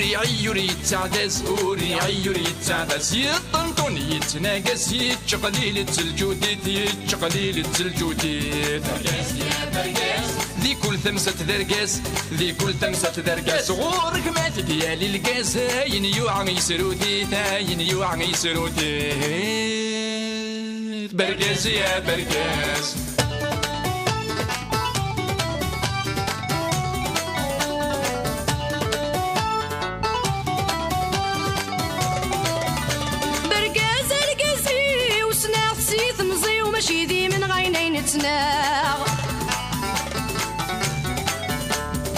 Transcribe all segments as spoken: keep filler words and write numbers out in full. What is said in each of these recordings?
Iɛi ur yettaɛdaz, ur iɛi ur yettaɛdaz, yeṭṭenṭun yettnagas, yettqelil-itt lǧudit, yettqelil-itt lǧudit. Bergaz ya bergaz. Di kul tamsalt d argaz, di kul tamsalt d argaz, ɣur-k ma t-id-yali lgaz, ayen yuɛa yesrut-it, ayen yuɛa yesrut-it. Bergaz ya bergaz. Bergaz argaz-iw, ssneɣ-t si temẓi-w, mačči d imenɣi ayen ay nettnaɣ.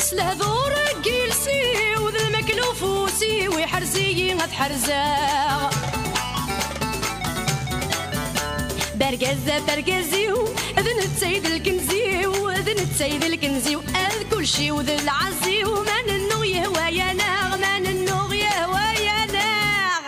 S lehdur n yiles-iw d lmakla ufus-iw, iḥrez-iyi ad ḥerzeɣ. Bergaz, bergaz-iw, d netta i d lkenz-iw, d netta i d lkenz-iw, ad kulci-w d lɛaz-iw, ma nennuɣ yehwa-yaneɣ, ma nennuɣ yehwa-yaneɣ.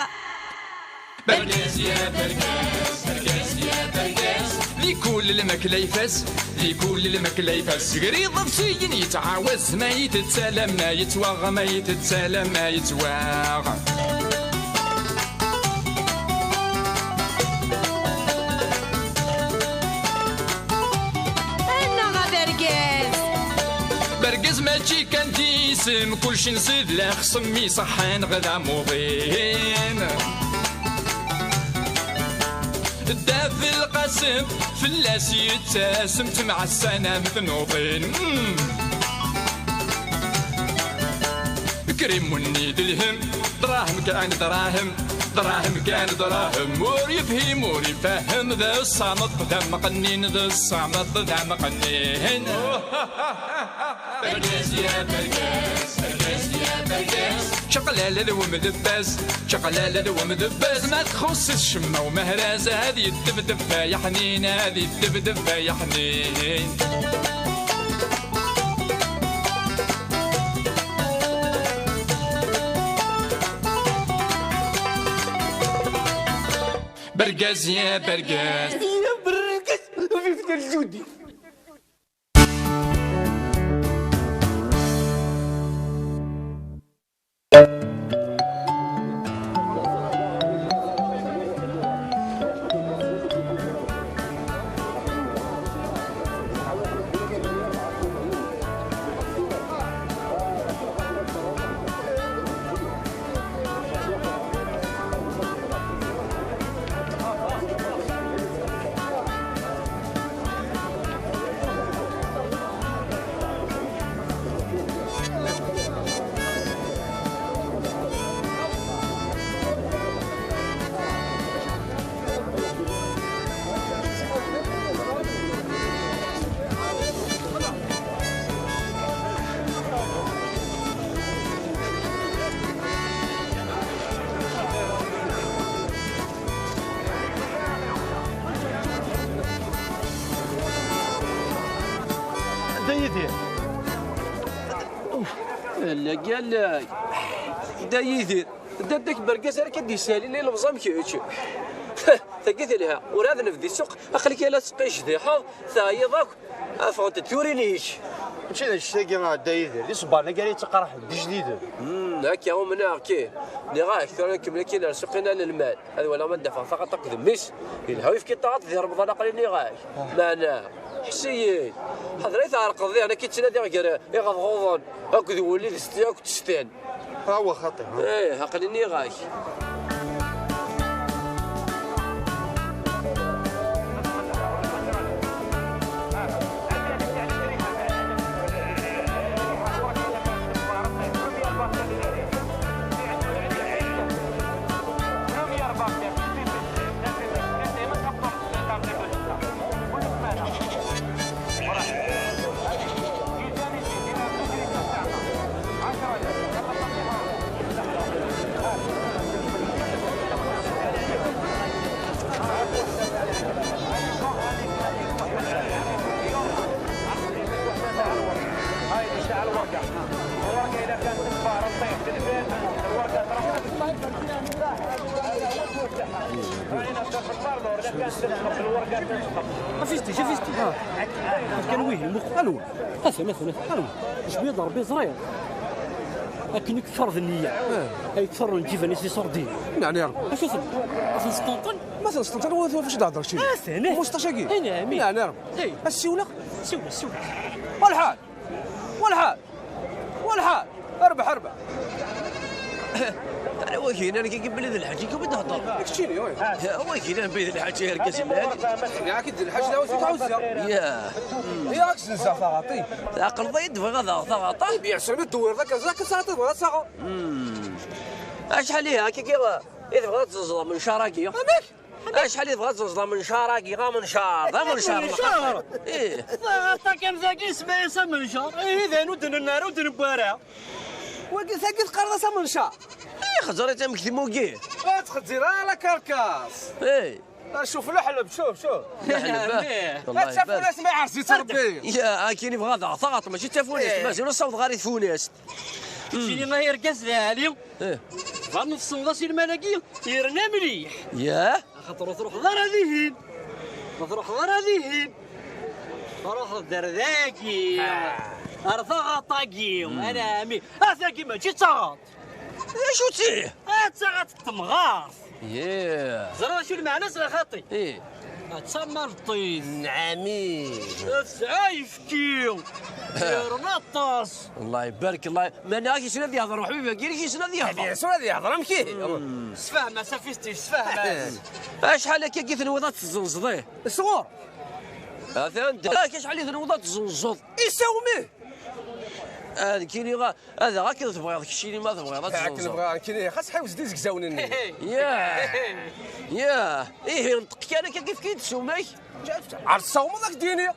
Bergaz ya bergaz, bergaz ya bergaz. Di kul lmakla ifaz, di kul lmakla ifaz. Gar iḍebsiyen yettɛawaz, ma yettett alamma yettwaɣ, ma yettett alamma yettwaɣ. Annaɣ a bergaz. Bergaz mačči kan d isem, kulci nṣid lexṣem iṣeḥḥan ɣer amuḍin. Dda Belqasem fell-as yettasem, temɛassanam tnuḍin. Mm. Krim munni d lhem, dṛahem kan dṛahem, dṛahem kan dṛahem. Ur yefhim, ur ifehhem, d ṣṣameṭ d ameqqnin, d ṣṣameṭ d ameqqnin. Bergaz ya bergaz, bergaz ya bergaz. Čaqlala d wemdebbaz, čaqlala d wemdebbaz. Ma txuṣṣ-it ccemma umehraz, ad yeddebdeb ay aḥnin, ad yeddebdeb ay aḥnin. Bergaz ya bergaz. Ya bergaz, vive le Judi. Dda Yidir. Allag, allag. Dda Yidir. Dda-k bergaz ara k-id-yessalin i lebẓi am kečč. Tagi telha. Ur ad nebdi ssuq. Aql-ik ala tettqijdiḥeḍ. Teɛyiḍ akk. Ffɣent-d turin-ik. Mačči d annect-agi a Dda Yidir, d iṣebbaren-agi ara yettaqraḥen d ijdiden. Hmm, akka umneɣ-k. Nniɣ-ak, tura nkemmel akkin ar ssuq-in ad nelmal. Ad walaɣ ma d-afeɣ taɣaṭ akked mmi-s. Yelha uyefki n taɣaṭ di Remḍan aql-i nniɣ-ak. Meɛna, ḥess-iyi-d. Ḥader ay tɛerqeḍ diɣen, ad k-id-ttnadiɣ gar iɣeḍɣuḍen akked wulli d sti akked testan. Awa xaṭi, ha? Eh, aql-i nniɣ-ak. شفتي، شفتي. كان ويه المخ. الو. هذا مثلا، الو. شبيه ضربي صغير. Akken i yeffer d nniya. Ay yeffer n ǧiban-is iṣurdi. Neɛni Rebbi. Acu ten-, ad ten-sṭenṭen? Ma ten-sṭenṭen, wa, wa, acu d-hedreɣ keččini? Atan. Mustac-agi. Neɛni Rebbi. Hey. As-siwleɣ? Siwel, siwel. Walḥal! Walḥal! Walḥal! Rbeḥ, rbeḥ! Ala wagi, nnan-ak belli d lḥaǧ, i d-thedder. Keččini, oi. Wagi, nnan belli d lḥaǧ, argaz llan. Nniɣ-ak-id d lḥaǧ, d awet, tɛuzza. Ya. Ya, ak-senzeɣ taɣaṭi. Tɛeqleḍ-iyi-d, bɣiɣ ad aɣeɣ taɣaṭi. Biɛsra mi d-tewwireḍ akka, ẓer akka, saɛa tebɣa ad taɣeḍ. Acḥal ihi, akka, akka, i tebɣiḍ ad tzeẓẓeḍ amencar-agi? Amek? Acḥal i tebɣa ad tzeẓẓeḍ amencar-agi? Amencar, d amencar. Amencar! Ih. Taɣaṭ-agi isem-is amencar. Ihi d ayen ur d-nenna ara, ur d-newwi ara. Wagi, tagi teqqareḍ-as amencar? Ih, xeẓẓer-itt amek tmugi. Ur ttxezzir ara la carcasse. Ih. Ah, cuf leḥleb, cuf, cuf. Leḥleb, ah. Ad tafun asma iɛerz-itt Rebbi. Ya, akin i bɣa ad aɣeɣ taɣaṭ, mačči d tafunast, eh. Mazal ur ssawḍeɣ ara i tfunast. Keččini ay argaz lɛali. Eh. Tbaneḍ tessneḍ-as i lmal-agi, yerna mliḥ. Yah? Axaṭer ur truḥeḍ ara dihin. Ur truḥeḍ ara dihin. Truḥeḍ-d ar dagi. Ah. Ar taɣaṭ-agi. Hmm. Anɛami. Ah, tagi mačči d taɣaṭ. D acu-tt ihi? Ah, d taɣaṭ n temɣart. Yah. Ẓriɣ acu lmeɛna-s a xaṭi. Ih. D tamalṭit. Nɛami. Tesɛa ayefki. Yerna aṭas. Allah ibarek, Allah. Mani ak yessen ad yehder uḥbib-agi, ak yessen ad yehder. Yessen ad yehder, amek ihi? Sfehma-s a fisti, sfehma-s. Acḥal akka i tenwiḍ ad tezzenzeḍ, ih? Sɣur. Atan da. Ak acḥal i tenwiḍ ad tezzenzeḍ? Isawmi. Ah, nekkini ɣa-, ad aɣeɣ akken tebɣiḍ, keččini ma tebɣiḍ ad tezzenzeḍ. Akken bɣiɣ, nekkini xas ḥiwez-d izegzawen-nni. Ya. Ya. Ihi, nṭeq kan akka, kif kif tsumak. Ar tessawmeḍ ad k-d-iniɣ.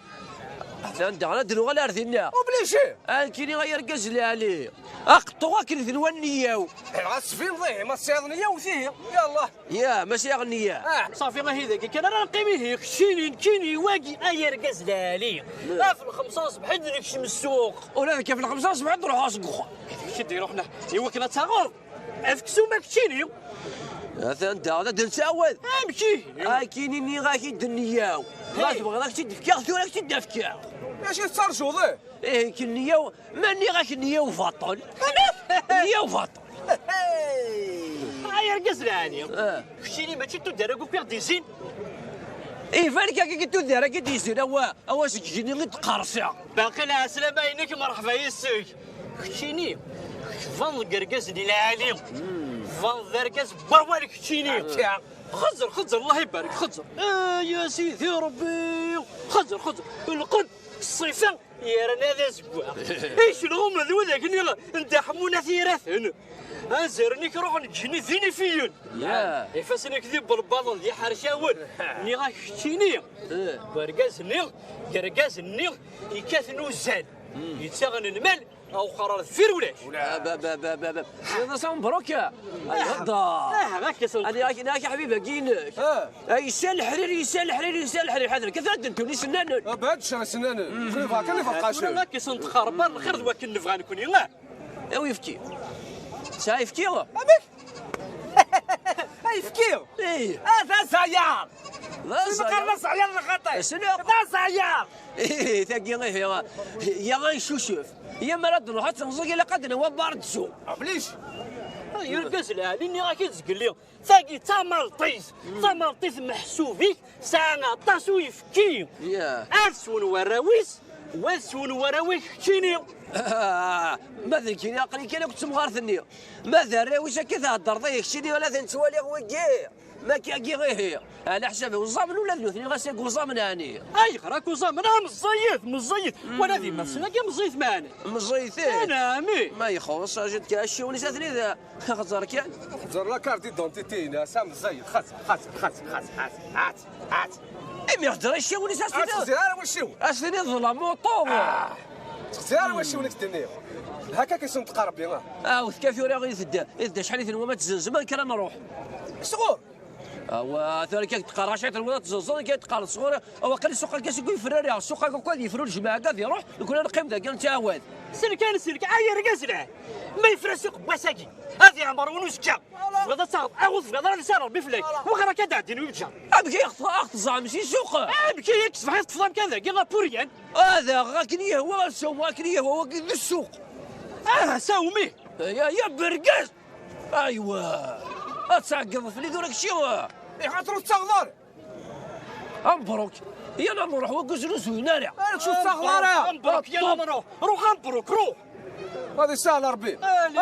Atan daɣen ad d-nuɣal ar dinna. Obligé. Ah, nekkini ay argaz lɛali. Aqeṭṭu akken tenwa nniya-w. Ɣas tbineḍ ihi, ma tesɛiḍ nniya, wet ihi. Yallah. Ya, mačči aɣ nniya. Ah, ṣafi, ahi dagi kan ara neqqim ihi, keččini, nekkini, wagi, ay argaz lɛali. Af lxemsa ṣṣbeḥ i d-nekcem ssuq. Ula d akka f lxemsa ṣṣbeḥ i d-ruḥeɣ seg uxxam. Kečč i d-iruḥen i wakken ad taɣeḍ. Af ksum a keččini. Atan daɣen ad d-nettɛawad. Amek ihi? Akin iniɣ-ak-id nniya-w. Ma tebɣiḍ ad k-tt-id-fkeɣ, tura ad k-tt-id-fkeɣ. Acu tettarjuḍ, eh? Ihi, k nniya-w, ma nniɣ-ak nniya-w baṭel? Nniya-w baṭel. Ay argaz lɛali. Ah. Keččini mačči d tuddar-agi i d-yezzin? Iban kan d tuddar-agi i d-yezzin, awa, awa seg igenni i d-qerseɣ. Baqi lɛeslama-inek, merḥba yes-k. Keččini, tbaneḍ deg argaz-nni lɛali. Tbaneḍ d argaz n wawal keččini. Xezzer, xezzer, Allah ibarek, xezzer. Ay a Sidi Rebbi. Xezzer, xezzer. Lqed, ṣṣifa, yerna d azeggaɣ. Icelɣumen d widak-nni n Dda Ḥemmu n At Yiraten. Anzaren-ik ruḥen ǧǧen-it d inifiyen. Ya. Ifassen-ik d ibelbaḍen d iḥercawen. Nniɣ-ak keččini. Eh. Wergaz-nni, argaz-nni yekkaten uzzal. Yettaɣen lmal, awexxer ar deffir ulac. Ah, ba, ba, ba, ba, ba. Yenna-as a Mebṛuk. Ay, hedder. Ah, ɣak-, ɣak-, ɣak ḥbib-agi-inek. Ah. Ay, yessa leḥrir, yessa leḥrir, yessa leḥrir. Ḥader, kif ad d-ntun isennanen? Ah, bɛed ccr isennanen. Kul ibakan ifeqqacen. Tura ɣak-, isenṭeq ɣer bar lxir d wakken nebɣa nekni, ah. Awi ayefki. Tesɛa ayefki? Amek? Ayefki? Ih. Ah, d azayaḍ. D azayaḍ. Qqaren azayaḍ lxaṭi. Asleq. D azayaḍ. Ih, tagi, ih, ya, ya, ancucef. Ya mi ara d-nruḥ ad tenẓeg, ilaq ad d-nawi abar d zu. Obligé. Ay, argaz lɛali, nniɣ-ak-id zgelli. Tagi d tamalṭit, tamalṭit meḥsub-ik, tesɛa aṭas uyefki. Yeah. Ad swen warraw-is, u ad swen warraw-ik keččini. Ma d nekkini, aql-i kan akked temɣart-nni. Ma d arraw-is akka theddreḍ, ihi keččini ala ten-ttwaliɣ wigi. Ma kagi ihi. Ɛla ḥsab uẓamen ula d nutni ɣas akked uẓamen ɛni. Ayɣer akk uẓamen? Ah, meẓẓiyit, meẓẓiyit. Wala d imassen-agi meẓẓiyit meɛna. Meẓẓiyit, ih. Anɛami. Ma ixuṣ, ajid kan acciwen-is atni da. Xeẓẓer kan. Xeẓẓer la carte d'identité-ines, a meẓẓiyet, xeẓẓer, xeẓẓer, xeẓẓer, xeẓẓer, xeẓẓer, xeẓẓer, xeẓẓer. Imi xeẓẓer acciwen-is, a s-tiniḍ. Ur texẓer ara wacciwen. A s-tiniḍ d la moto. Ah! Texẓer ara wacciwen i k-d-nniɣ. Hakak i sen-tqerbi, ah. Ah, u tekka tura i tedda, i tedda acḥal i tenwa ma tzenzem, akken ara nruḥ. Sɣur! Awa, tura kan teqqar, acu tenwiḍ ad tzeẓẓeḍ, kan teqqar sɣur, awa, qqel ssuq akka seg Ferrari, ssuq akka akk ad yefru lǧemɛa, ad iruḥ, nekni ad neqqim dagi, nettɛawad. Sel kan, sel kan, ay argaz lɛali. Ma yefra ssuq n wass-agi, ad yeɛmer win uzekka. Tebɣiḍ ad taɣeḍ, aɣu tebɣiḍ ad isar Rebbi fell-ak. Wexxer akka ad d-ɛeddin wibǧan. Amek i aɣ-t-, aɣ-teẓẓɛem si ssuq? Amek i ak-ṣbeḥ i teṭṭfeḍ amkan dagi, a Puryan? Ad aɣeɣ akken yehwa, ad sawmeɣ akken yehwa, wagi d ssuq. Ah, sawmi. Ya, ya bergaz! Aywa! Ad tɛeggeḍ fell-i tura kečči! Iḥaṭer ur tettaɣeḍ ara! Ambruk! Yal ad nruḥ waggus ur zuyen ara! Ara kečč ur tettaɣeḍ ara! Ambruk, yal ad nruḥ! Ruḥ ambruk, ruḥ! Ad isahel Ṛebbi!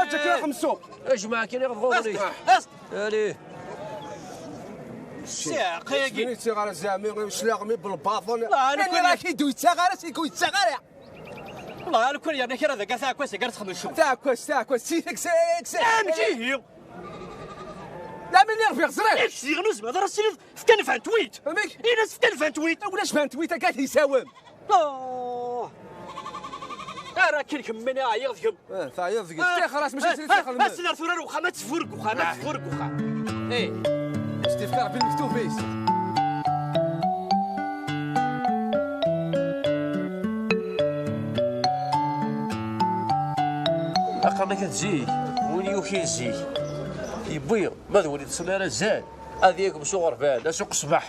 Aǧǧa kra xemsu! Ajmaɛ kan iɣeḍ ɣur-i! Ast! Allez! Siɛaq-agi! Ttini tsiɣ ara zeɛmi, claɣmi belbaḍen! Ani rak-id ur yettaɣ ara, seg ur yettaɣ ara! Wallah, a lukan yerna kra deg taɛekkazt gar texmecum. Taɛekkazt, taɛekkazt, si tek-, si tek-, si tek-. Amek ihi? La min iɣ biɣ ẓriɣ. Yak diɣen ur zmireɣ ara ad s-tiniḍ fkan vingt-huit. Amek? Ini-as fkan vingt-huit. Ulac vingt-huit, akka tisawem. Oh. Ara akken kemmini ɛyiɣ deg-m. Eh, teɛyiḍ deg-s. Ah, tixer-as, mačči ah, srid ah, tixer. Ass-n ar tura ar wexxam, ad teffur deg wexxam, ad teffur deg wexxam. Eh. S tifka Rebbi lmektub-is. Aqernak n zik, win yukin zik, yewwi, ma d win iṭṭsen ara zan, ad yagem s uɣerbal, a suq ṣṣbeḥ.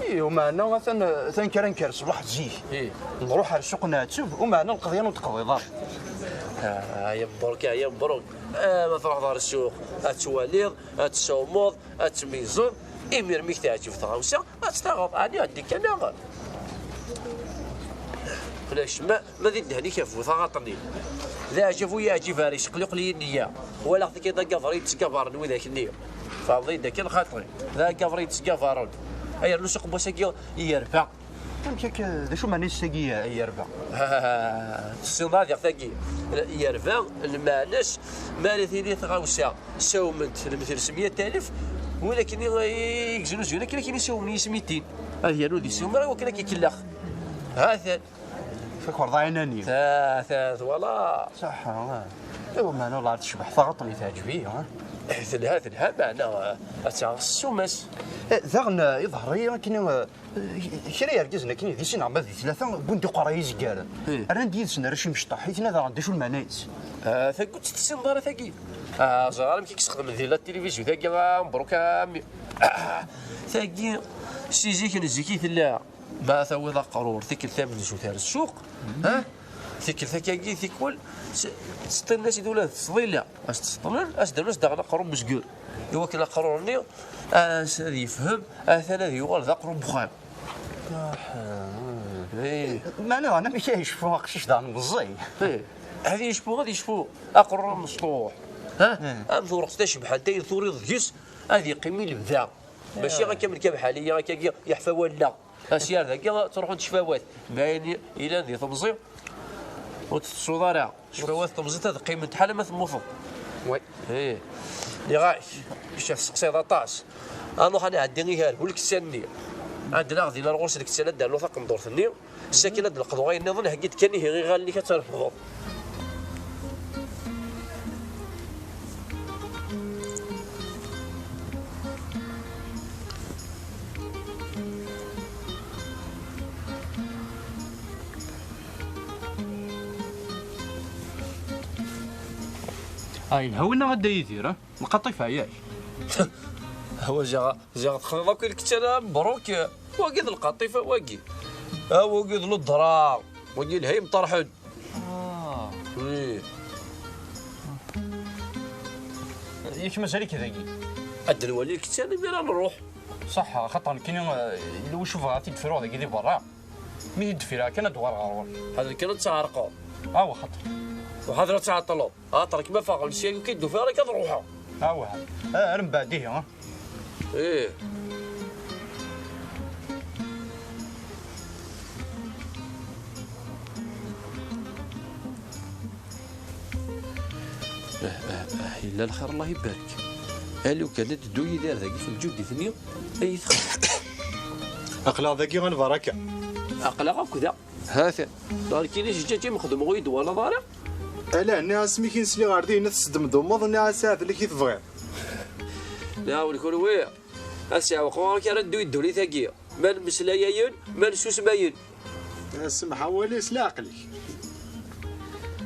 Ih, umeɛna atan, atan kra nker ṣṣbeḥ zik. Ih. Nruḥ ar ssuq nɛetteb, umeɛna lqeḍyan ur d-teqḍiḍ ara. Ah, ay mbruk, ay mbruk. Ah, ma truḥeḍ ar ssuq, ad twaliḍ, ad tessawmeḍ, ad tmeyyzeḍ, imir mi k-teɛǧeb tɣawsa, ad tt-taɣeḍ, ɛni ɛeddi kan aɣ. Ulac ma, ma di ddehn-ik a bu taɣaṭ-nni. D aɛjab u yeɛjib ara yesqliqli i nniya. Walaɣ-t kan d agabar i yettgabaren widak-nni. Tfehmeḍ-iyi-d akken xaṭi. D agabar i yettgabaren. Ay rnu s uqebwas-agi yerfa. Amek akka, d acu meɛna yes-agi yerba? Tessineḍ ad iɣ tagi yerba, lmeɛna-s, mi ara tili tɣawsa sawment lemtel s meyya alef, win akken i yeznuzuyen akken akken i sawmen yis mitin. Ad yernu di sumra wakken ad k-ikellex. Ha-t-an. Fakerḍ ɛinani. Ta, ta, twala. Saḥa, ah. Iwa meɛna la tecbeḥ taɣaṭ-nni teɛǧeb-iyi, ha? Telha, telha, meɛna, ah, ad taɣ s ssuma-s. Eh, daɣen, eh, iḍher-iyi akken, eh, Kra yergazen akken di sin neɣ ma di tlata wwin-d iqerra izgaren. Ih. Rran-d yid-sen arrac imecṭaḥ, i tenna daɣen d acu lmeɛna-is? Ah, tagut tessineḍ ara tagi. Ah, ẓer amek i yessexdem di la télévision tagi, ah, mbruk, ah, mmi. Ah, tagi, si zik n zik i tella. Ma tawiḍ aqrur, tikkelt tamenzut ar ssuq, ha? Tikkelt akkagi, tikwal, s-, teṭṭilna-s-id ula d ttḍila. As-tt-seṭṭlen, as-d-rren-as daɣen aqrur n uzger. I wakken aqrur-nni, as-, ad yefhem, atan ad yuɣal d aqrur n uxxam. Aha. Eh. Meɛna daɣen amek ay yecfu aqcic daɣen meẓẓiy? Eh. Ad yecfu, ad yecfu aqrur amecṭuḥ. Ha? Eh. Am tewreqt tacebḥant ay turiḍ deg-s, ad yeqqim i lebda. Mačči akka am lkabḥali, akkagi yeḥfa wallaɣ. Asyar dagi ttruḥunt ccfawat. D ayen ilan di temẓi ur tettsuḍ ara. Ccfawat temẓi ad qqiment ḥala ma temmuteḍ. Oui. Ih. Nniɣ-ak, kečč ad tesseqsiḍ aṭas. Ad nruḥ ad nɛeddi ihi ar bu lkettan-nni. Ad d-naɣ din ar ɣur-s lkettan ad d-nernu taqendurt-nni. Sakin ad d-leqḍeɣ ayen nniḍen, heggi-d kan ihi iɣallen-ik ad terfdeḍ. Ah, yelha winna a Dda Yidir, ah? Lqaṭif ɛyak. Awa, ziɣ, ziɣ texḍiḍ akk i lkettan-a, mebruk. Wagi d lqaṭif, wagi. A, wagi d leḍra. Wagi yelha yemṭerḥen. Ah. Ih. Yak mazal-ik dagi? Ad d-nwali lkettan, imir ad nruḥ. Ṣaḥ, axaṭer nekkini, eh, yella wacu bɣiɣ ad t-id-fruɣ dagi di berra. Mi t-id-friɣ kan ad d-uɣaleɣ ɣer ɣur-k. Ḥader kan ad tɛerqeḍ. Awa xaṭer. Uḥader ad tɛeṭṭleḍ. Axaṭer kem afeɣ ɣer sya, ur k-id-ufiɣ ara, ad ruḥeɣ. Awa. Ah, ar mbeɛd ihi, ah. Ih. Ah, ah, ah, yella lxir, Allah ibarek. A lukan ad d-ddu Yidir dagi f lǧuddit-nni ay txedmeḍ. Aql-aɣ dagi a lbaraka. Aql-aɣ akk da. Ha-t-an. Nekkini zǧaǧ i m-xedmeɣ ur yi-d-twalaḍ ara. Ala, nniɣ asmi k-in-sliɣ ar din ad tesdemdumeḍ, nniɣ-as aɛdel-ik i tebɣiḍ. Nniɣ-awen kunwi, ad s-iɛweq wamek ara neddu i ddunit-agi. Ma nmeslay ayen, ma nsusem ayen. Semmeḥ awal-is, leɛqel-ik.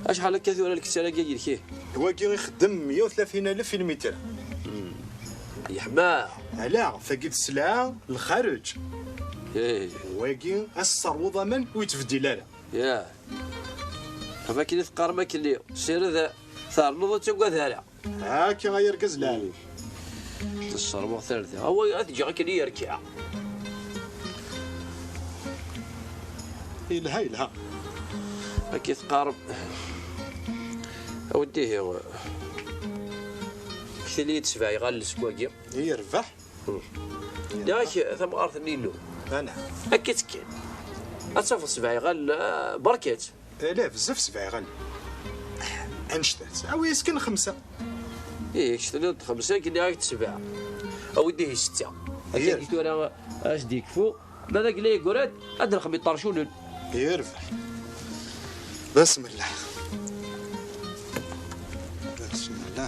Acḥal akka tura lkettan-agi yid-k? Wagi ixeddem meyya u tlatin alef i lmitr. Yeḥma. Ala, tagi d sselɛa, lxareǧ. Eh. Wagi, ad s-terwuḍ aman, ur yettbeddil ara. Ya. Am akken i teqqarem akken-nni, sired Ternuḍ ur ttagad ara. Akka ay argaz lɛali. Tesserweḍ tarda. Awa, ad ǧǧeɣ akken i yerka. Yelha, yelha. Akka i teqqarem. A weddi, ihi, ktili-yi-d sebɛa iɣallen seg wagi. I yerbeḥ. Nniɣ-ak tamɣart-nni inu. Anɛam. Akka-tt kan. Ad tafeḍ sebɛa iɣallen, ah, berkat. Ala, bezzaf sebɛa iɣallen. Annect-a. Awi-yas kan xemsa. Ih, kečč tenniḍ-d xemsa, nekk nniɣ-ak-d sebɛa. Awi-d ihi setta. Akka-agi tura ad s-d-yekfu. Ma d agla yeggran, ad nexmi iṭercunen. Yerbeḥ. Basmella. Basmella.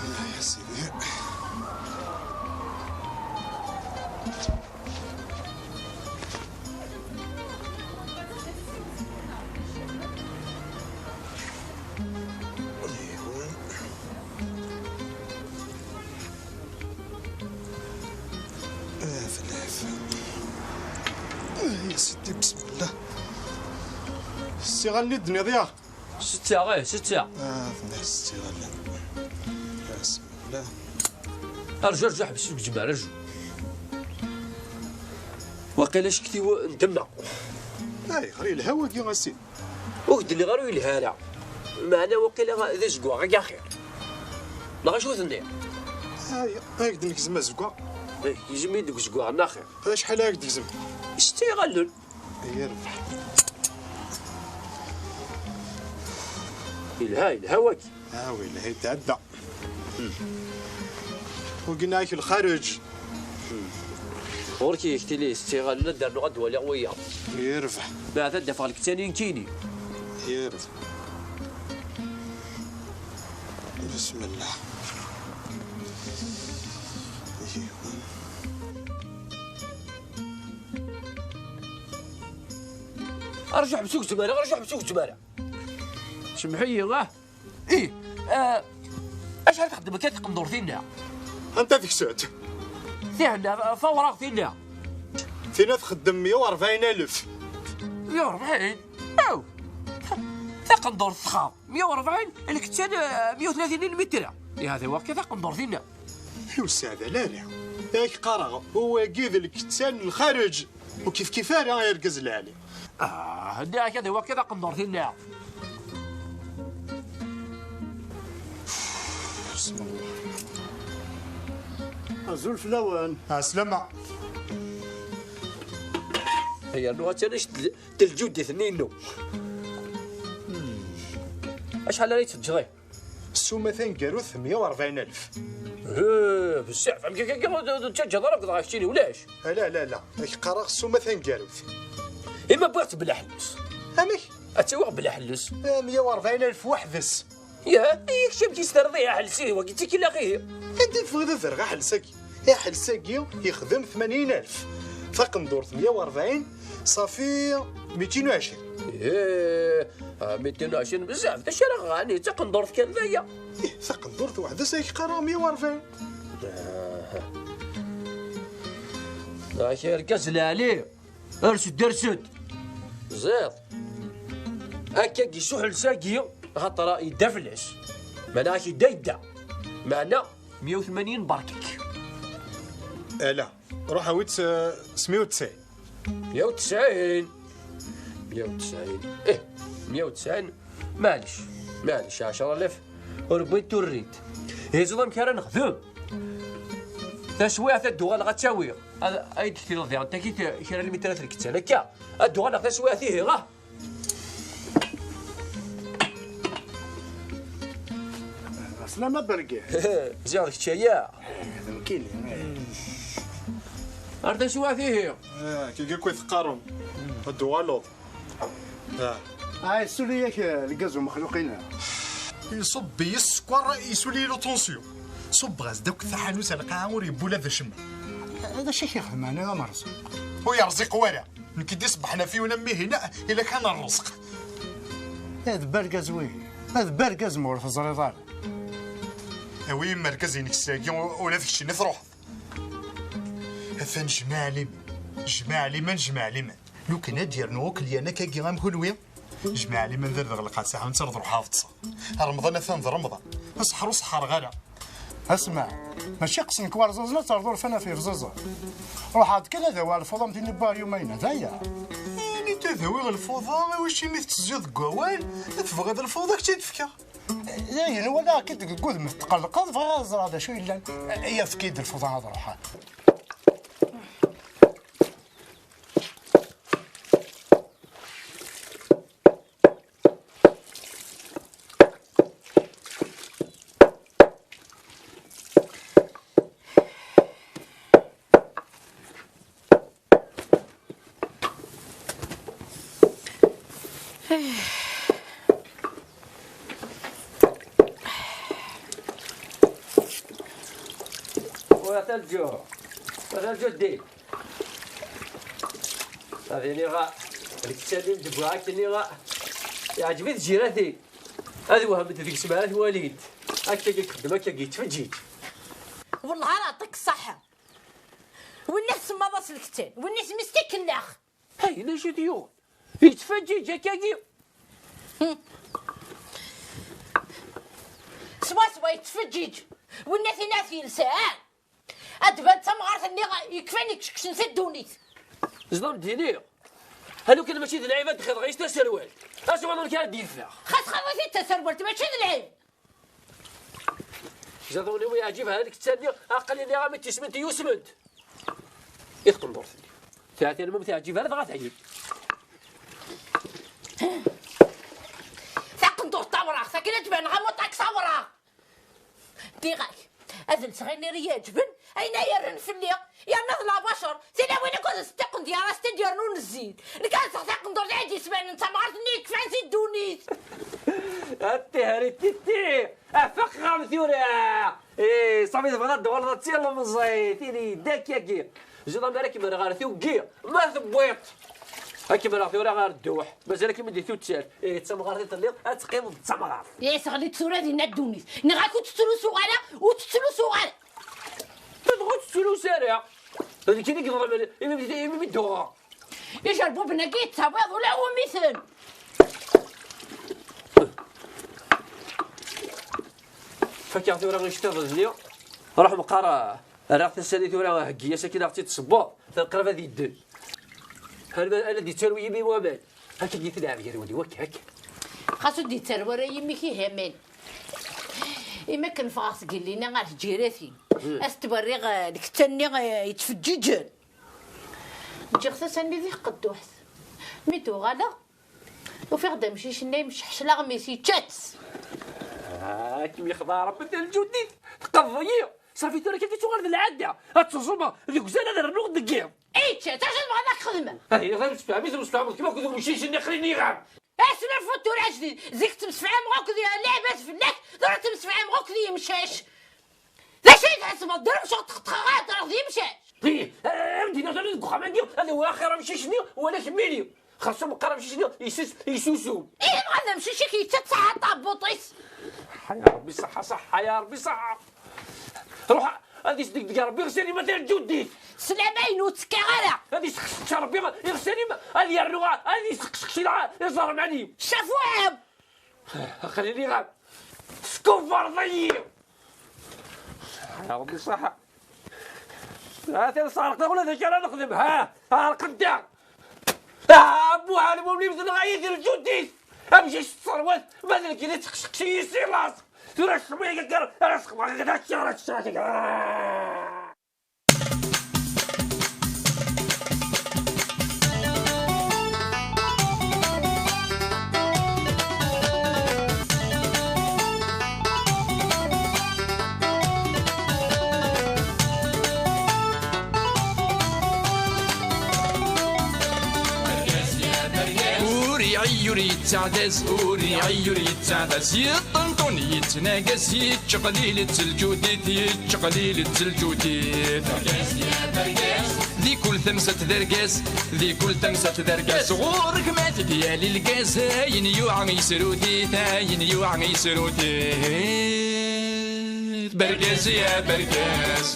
Ah, ya sidi. Aflaf. Ay, a Sidi, bismillah. Ssiɣalen i d-tenniḍ, yaɣ? Setta, ih, setta. Ah, fell-as ssiɣalen. Bismillah. Arju, arju, ḥbes ur gzem ara, arju. Waqila acektiw n ddemma. Ayɣer, yelha wagi, a Sidi? Ur k-d-nniɣ ara ur yelha ara. Meɛna waqila d azeggaɣ-agi axir. Neɣ acu tenniḍ? Ay, ay, k-d-negzem azeggaɣ. Eh, gzem-iyi-d deg uzeggaɣ-nni axir. Acḥal ara k-d-negzem? Setta iɣallen. Yerbeḥ. Yelha, yelha wagi. Ah, yelha, yetɛedda. Wagi nniɣ-ak lxareǧ. Ɣur-k ihi ktili setta iɣallen, ad d-rnuɣ ad d-waliɣ wiyaḍ. Yerbeḥ. Meɛna ad d-afeɣ lektan-iw nekkini. Yerbeḥ. Bismillah. Arju ḥbes ur gzem ara, arju ḥbes ur gzem ara. Semmeḥ-iyi, ah. Ih, ah, acḥal txeddem akka tqendurt-inna? Anta deg-sent? Tihenna, tawraɣt-inna. Tinna txeddem meyya u rebɛin alef. Meyya u rebɛin? Aw! Taqendurt txaḍ. Meyya u rebɛin, lkettan, ah, meyya u tlatin lmitra. Ihi, d wakka taqendurt-inna. Ur sseɛdal ara. Ak qqareɣ, wagi d lkettan n lxareǧ. Ur kif kif ara, ay argaz lɛali. Ah, nniɣ-ak ad iwakka taqendurt-inna. Bismillah. Azul fell-awen. Ɛeslama. Yernu attan d lǧuddit-nni inu. Hmm. Acḥal ara yi-teǧǧeḍ? Ssuma taneggarut, meyya u rebɛin alef. Eh, bezzaf, amek akka, akka ur tettaǧǧaḍ ara akked ɣef keččini, ulac? Ala, ala, ala, ak qqareɣ ssuma taneggarut. Ima wwiɣ-tt bla ḥelles. Amek? Ad tt-awiɣ bla ḥelles. Eh, meyya u rebɛin alef weḥd-s. Ya, i kečč amek i s-terriḍ i ḥelles-ihi, wagi d tikila-k ihi. Anda i tebɣiḍ ad rreɣ aḥelles-agi? Aḥelles-agi yexdem tmanyin alef. Taqendurt meyya u rebɛin, ṣafi mitin u ɛecrin. Ih, ah, mitin u ɛecrin bezzaf, d acu ara ɣ-, ɛni d taqendurt kan d aya? Ih, taqendurt weḥd-s ay k-qqareɣ meyya u rebɛin. Ah. Ak argaz lɛali, ers-d, ers-d. Ziḍ. Akka i yessuḥel sagi, xaṭer yedda fell-as. Meɛna ak yedda, yedda. Meɛna meyya u tmanyin berkek. Ala, ruḥ awi-tt, eh, s meyya u tesɛin. Meyya u tesɛin. Meyya u tesɛin. Ih, meyya u tesɛin. Maɛlic, maɛlic, ɛecra alaf. Ur wwint, ur rrint. Ihi ẓer amek ara nexdem. Taswiɛt ad d-uɣaleɣ ad tt-awiɣ. Ad, ad d-ktileḍ diɣen, taki kra n lmitrat n lkettan. Akka, ad d-uɣaleɣ taswiɛt ihi, ah! Ɛeslama a Bergaz. Ziɣ d kečč aya. D nekkini. Ar taswiɛt ihi. Ah, kiki kwi teqqarem. Ad d-uɣaleḍ. Ah. Ah, yessuli-yak, eh, lgaz umexluq-ina. Iṣubb-iyi sskeṛ, yessuli-yi luṭunsyu. Ṣubbeɣ-as-d akk taḥanut ar lqaɛa, ur yewwi ula d acemma. D acu i k-ixedmen a Merẓuq? Ur yerẓiq wara. Nekk i d-iṣebbḥen ɣef yiwen am wihin, ila kan rrezq. Eh, d bergaz wihin. Eh, d bergaz ma ur teẓriḍ ara. Awi-yim argaz-inek sagi, ula d keččini truḥeḍ. Atan jmaɛ liman, jmaɛ liman, jmaɛ liman. Lukan ad d-yernu ukelyan akkagi am kunwi, Jmaɛ liman d ar d ɣelqeɣ saḥa netta rḍ ruḥ ad ṭṭseɣ. Remḍan atan d Remḍan. Aseḥḥer ur seḥḥreɣ ara. Asma, mačči qesn-k warẓaẓen ad terḍ urfan ɣef irẓaẓen. Ruḥ-d kan ad awiɣ lfuḍa am tin n Buɛyuma-ina, d aya. Ini-d ad awiɣ lfuḍa, iwacu imi tettezziḍ deg wawal, ma tebɣiḍ lfuḍa ad k-tt-id-fkeɣ. Dayen, walaɣ-k-id deg wudem tetqellqeḍ, bɣiɣ ad ẓreɣ d acu yellan. Efk-iyi-d lfuḍa ad ruḥeɣ. وثلجو وثلجو الدين. هذه نيغا الكتابين دبوا هاك نيغا. يعجبني جيراتي. هذا وهم انت ديك السمعة وليد. هكا يخدم هكا يتفجيج. والله راه يعطيك الصحة. ولا تسمى راس الكتان، ولا سميتك الناخ. هاي لا جديون. يتفجج هكاكي. سوا سوا يتفجج. والناس ينعس يلسان. أدبان تمغارت النيغ يكفاني كشكشن سي الدونيت. زدان ديني. هلو كان ماشي ذ العيب هاد خير غيش تسروال. اش وانا كان ديفا. خاص خاص انت تسروال ماشي ذ العيب. زادوني ويعجبها هذيك الثانية، أقل لي غامي تسمنت يوسمنت. يخطن دور ثاني. ثلاثة المهم تعجبها هذا غا تعجب. ثقن دور تاورا، ثقن تبان غا موطاك ساورا. ديغاك، هذا الصغير اللي يعجبن، أين يرن في الليل؟ يا ناس لا بشر، سيلا وين كنت تستقن ديال راس تدير نون الزين. نكان سخ تقن دور عادي سبعين انت ما عرفت ليك فان زيدونيت. التهري تيتي. افق غام ثورة. ايه، صافي دابا الدوار لا تسير لا مزيت. تيني داك ياكي. جي ضام راك من غار ثوقي. ما ثبويط. هاكي من ثورة غار الدوح. مازال كي مدي ثوتشال. ايه، تسمغار ثيت الليل. اتقيم تسمغار. يا سغلي تسورة دينا الدونيت. نغاكو تتسلو سوغالا وتتسلو سوغالا. تدخل تسلو سارع. هذيك اللي قدر إمي بدوها. يجربوا بنقيت تبيض ولا هو مثل. فكان ثورة غير شتغل لي. راح مقارا. راح تسالي ثورة هكية ساكنة أختي تصبر. تنقرب هذه الدل. هل أنا دي تروي يمي ومان. هكا دي تلعب يا رودي وك هك. خاصو دي تروي يمي كي همان. إما كان فاس قال لي أنا غير جيراتي. أستبريغ الكتني يتفججن. جيغ ثسني ذي قدوحت. مي توغالا. وفي غدا مشي شني مش حشلا غميسي تشات. هاك مي خضار بدل الجديد. تقضي. صافي ترى كيف تشغل العادة. هاد الزومة. ذي كزانة ذا الرنوق دقيق. اي تشات، اش بغا داك خدمة؟ هاي غير مستوعب، مستوعب، كيما كنت مشي شني خليني غام. اسمع فوتو راجلي، زيك تمسفعي مغوك ذي لعبات فلاك، ضروري تمسفعي مغوك ذي مشاش. لا شيء تحسب الضرب شو تخطخات راه ذي مشاش. ايه، آه، ودي نظر لك خمانية، انا واخر مشي شني ولا كميني. خاصو مقرب شي شني يسوس، يسوسو. ايه، هذا مشي شي كيتشات ساعة طابوطيس. صحة يا ربي، صحة، صحة يا ربي، صحة. روح، هذه صديق ديال ربي، غسالي مثلا جودي. سلامة ينوت كغلا. هذه سخش ربي، يغسالي ما، هذه يرنوها، هذه سخش شي لعا، يزهر معني. شافوا عام. خليني غاب. سكوفر ضيق. يا ربي صحة. ها تنسى عرقنا ولا ذاك أنا نخدم، ها؟ ها القدة. ها أبوها المولي مثل غاية الجديد. أمشي الثروات، ما ذلك اللي تخشق شي يسير راسك. ترى الشمية قال، أنا سخبة، قال، هاك شي، هاك شي، هاك شي. Ur iɛeyyu, ur yettaɛdaz, ur iɛeyyu, ur yettaɛdaz. Yeṭṭenṭun, yettnagas, yettqelil-itt lǧudit, yettqelil-itt lǧudit. Di kul tamsalt d argaz, di kul tamsalt d argaz. Ɣur-k ma tegyal lgaz, ayen yuɛa yesrut-it, ayen yuɛa yesrut-it. Bergaz ya bergaz.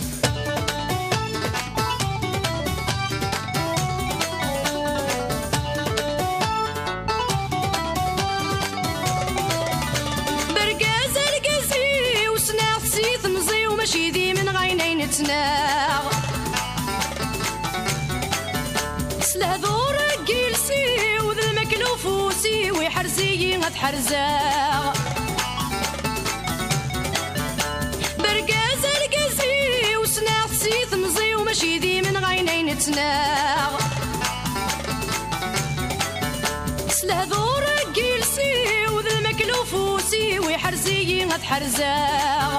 Neɣ s lehdur n yiles-iw d lmakla ufus-iw iḥrez-iyi ad ḥerzeɣ. Bergaz argaz-iw ssneɣ-t si temẓi-w mačči d imenɣayen ay nettnaɣ. S lehdur n yiles-iw d lmakla ufus-iw iḥrez-iyi ad ḥerzeɣ.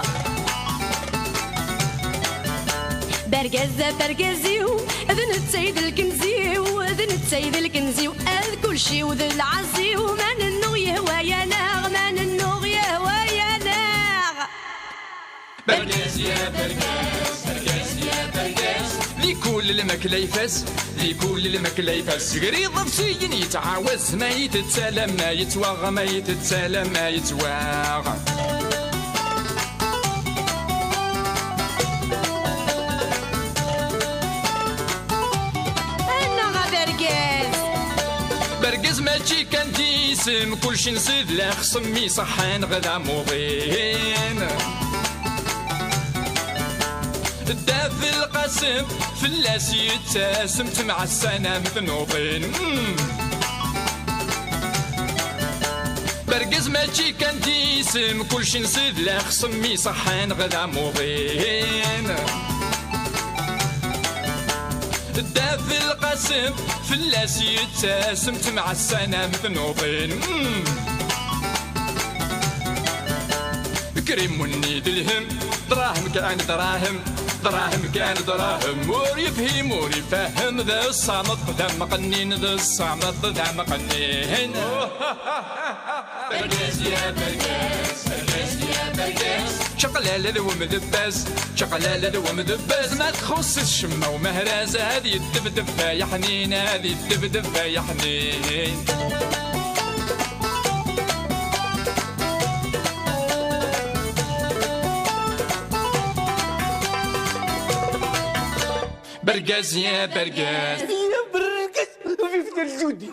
Bergaz d abergaz-iw, d netta i d lkenz-iw, d netta i d lkenz-iw, ad kulci-w d lɛaz-iw, ma nennuɣ yehwa-yaneɣ, ma nennuɣ yehwa-yaneɣ. Bergaz ya bergaz, bergaz ya bergaz. Di kul lmakla ifaz, di kul lmakla ifaz. Gri iḍebsiyen yettɛawaz, ma yettala ma yettwaɣ, ma yettala ma yettwaɣ. Annaɣ a bergaz. Bergaz mačči kan d isem, kulci nṣid la xsem iṣeḥḥan ɣ d amuḍin. Dda Belqasem fell-as yettasem, temɛassanam tnuḍin. Mm. Bergaz mačči kan d isem, kulci nṣid la xsem iṣeḥḥan ɣ d amuḍin. Dda Belqasem fell-as yettasem, temɛassanam tnuḍin. Mm. Krimunni d lhem, dṛahem kan dṛahem, dṛahem kan dṛahem. Ur yefhim ur ifehhem, d ṣṣameṭ d amqennin, d ṣṣameṭ d amqennin. Bergaz ya bergaz, bergaz ya bergaz. Čaqlala d wemdebbaz, čaqlala d wemdebbaz. Ma txuṣṣ-it ccemma umehraz, ad yeddebdeb ay aḥnin, ad yeddebdeb ay aḥnin. Bergaz ya bergaz. Ya bergaz, vive le Judi.